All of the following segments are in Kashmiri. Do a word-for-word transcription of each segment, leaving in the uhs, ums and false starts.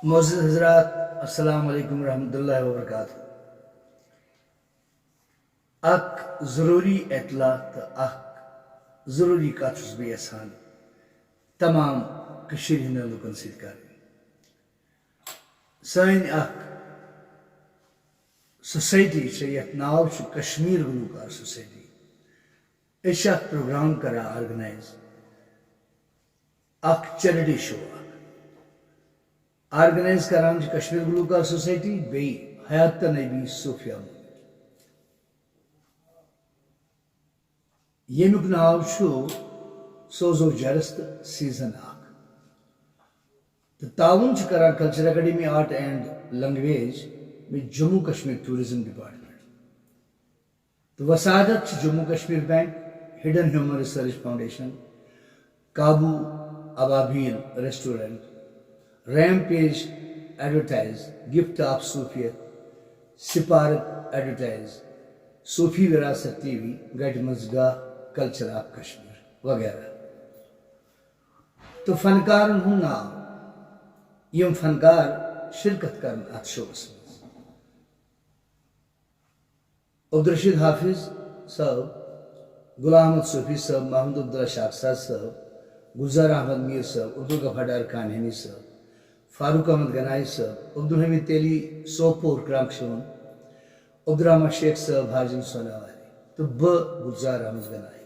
معزز حضرات، السلام علیکم ورحمۃ اللہ وبرکاتہ۔ اکھ ضروری اطلاع تہٕ اکھ ضروری کتھ چھُس بہٕ یژھان تمام کٔشیٖرِ ہٕنٛدٮ۪ن لوٗکن سۭتۍ کرٕنۍ۔ سٲنۍ اکھ سوسایٹی چھےٚ، یتھ ناو چھُ کشمیر گلوکار سوسایٹی۔ أسۍ چھِ اکھ پروگرام کران آرگنائز، اکھ چیرٹی شو اکھ۔ آرگنائز کران چھِ کشمیر گلوکار سوسائٹی، بیٚیہِ حیات نبی صوفیہ۔ ییٚمیُک ناو چھُ سوزو جرس تہٕ سیزن اکھ۔ تہٕ تعاون چھِ کران culture academy art and language, بیٚیہِ جموں کشمیر ٹورازم ڈپارٹمنٹ۔ تہٕ وسادت چھِ Jammu Kashmir bank, hidden human research foundation, قابو ابابیل ریسٹورنٹ، ریم پیج ایڈورٹائز، گفٹ آف صوفیت، spark advertise, Sufi Virasat T V, گٹہِ منٛز گاہ، کلچر آف کشمیر وغیرہ۔ تہٕ فنکارن ہُنٛد ناو، یِم فنکار شرکت کرن اتھ شوس منٛز۔ عبدالرشید حافظ صٲب، غلام احمد صوفی صٲب، محمد عبداللہ شاکساز صٲب، گلزار احمد میر صٲب، عبدالغفار ڈار کانہانی صٲب، فاروق احمد گنائی صٲب، عبدالحمید تیلی سوپور کرانکشون، عبدالرحمان شیخ صٲب حاجن سوناواری تہٕ بہٕ گلزار احمد گنائی۔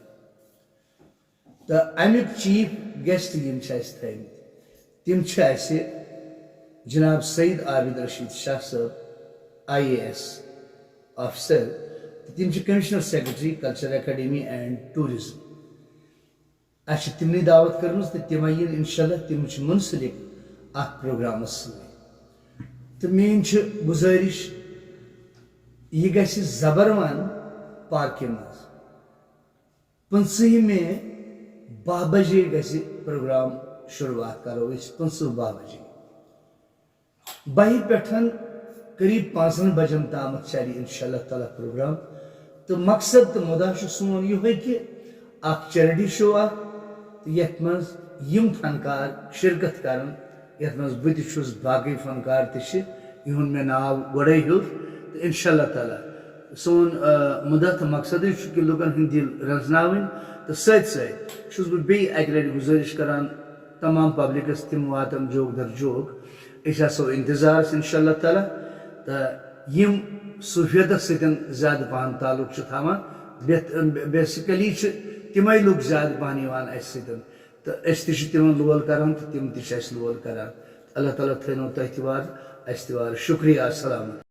تہٕ اَمیُک چیف گیسٹ یِم چھِ اَسہِ تھٲومٕتۍ، تِم چھِ اَسہِ جناب سعید عابد رشید شاہ صٲب، آئی اے ایس آفیسر، تہٕ تِم چھِ commissioner secretary culture academy and tourism. اَسہِ چھِ تِمنٕے دعوت کٔرمٕژ تہٕ تِمے یِن انشاءاللہ، تِم چھِ منسلک اَتھ پروگرامس سۭتۍ۔ تہٕ میٲنۍ چھِ گُزٲرِش، یہِ گژھِ زبروان پارکہِ منٛز۔ پٕنٛژٕہمہِ باہ بجے گژھِ پروگرام شروٗعات، کرو أسۍ پٕنٛژٕہ باہ بجے۔ باہہِ پٮ۪ٹھ قریب پانٛژن بجن تامتھ چلہِ انشاءاللہ تعالیٰ پروگرام۔ تہٕ مقصد تہٕ مُدعا چھُ سون یِہوٚے کہِ اکھ چیرٹی شو اکھ، تہٕ یتھ منٛز یِم فنکار شرکت کرن، یتھ منٛز بہٕ تہِ چھُس، باقٕے فنکار تہِ چھِ، یِہُنٛد مےٚ ناو گۄڈے ہیوٚت۔ تہٕ انشاءاللہ تعالیٰ سون، آ، مُدعا تہٕ مقصدٕے چھُ کہِ لُکن ہٕنٛدۍ دِل رنزناوٕنۍ۔ تہٕ سۭتۍ سۭتۍ چھُس بہٕ بیٚیہِ اکہِ لٹہِ گُزٲرِش کران تمام پبلکس، تِم واتن جوک در جوک۔ أسۍ آسو انتظارس انشاءاللہ تعالیٰ۔ تہٕ یِم صوفیتس سۭتۍ زیادٕ پہن تعلق چھِ تھاوان، بیت-، بیسیکلی چھِ تِمے لُکھ زیادٕ پہن یِوان اسہِ سۭتۍ۔ تہٕ أسۍ تہِ چھِ تِمن لول کران تہٕ تِم تہِ چھِ اَسہِ لول کران۔ اللہ تعالیٰ تھٲینو تۄہہِ تہِ وارٕ، اَسہِ تہِ وارٕ۔ شُکریہ، السلام علیکم۔